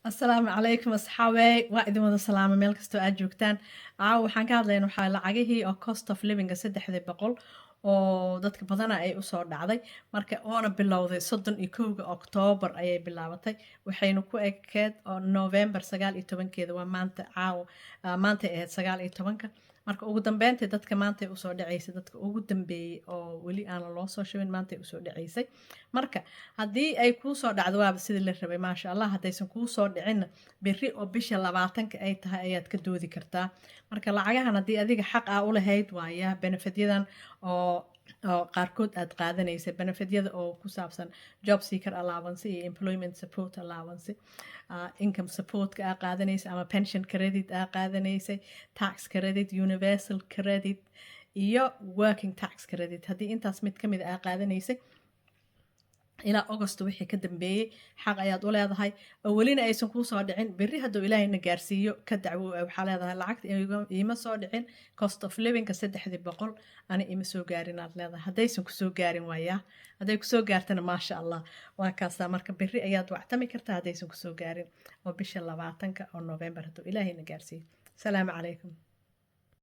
Asalaamu calaykum asxaabey, waa idin wada salaama meel kastoo aad joogtaan. Caawa waxaan ka hadlayna waxaa lacagihii oo cost of livinga, 300-dii oo dadka badana ay usoo dhacday. Marka oona bilowday 31-ka Oktoobar ayay bilaabatay, waxayna ku ekeed oo November 19-keeda. Waa maanta caawa, maantay ahayd 19-ka. Marka ugu dambeyntii dadka maantay usoo dhacaysay, dadka ugu dambeeyey oo weli aana loo soo shubin maantay usoo dhacaysay. Marka haddii ay kuu soo dhacdo, waaba sidii la rabay, maasha Allah. Haddaysan kuu soo dhicinna, berri oo bisha 20-ka ay tahay ayaad ka doodi kartaa. Marka lacagahan haddii adiga xaq ah u lahayd waaya, benefityadan oo qaarkood aad qaadanaysa, benefityada oo ku saabsan job seeker allowance iyo employment support allowance, income supportka aa qaadanaysa ama pension credit aa qaadanaysay, tax credit, universal credit iyo working tax credit, haddii intaas mid ka mid aa qaadanaysay ilaa August wixii ka dambeeyey, xaq ayaad u leedahay oo welina aysan kuu soo dhicin, berri hadduu Ilaahayna gaarsiiyo ka dacwo. Waxaa leedahay, "Lacagta iima soo dhicin, cost of livingka 3-dii boqol ani ima soo gaarin," aad leedahay. Haddaysan kusoo gaarin waayaa, hadday kusoo gaartana, maasha Allah, waa kaasaa. Marka berri ayaad wactami kartaa haddaysan kusoo gaarin, oo bisha 20-ka oo November hadduu Ilaahayna gaarsiiyo. Salaamu calaykum.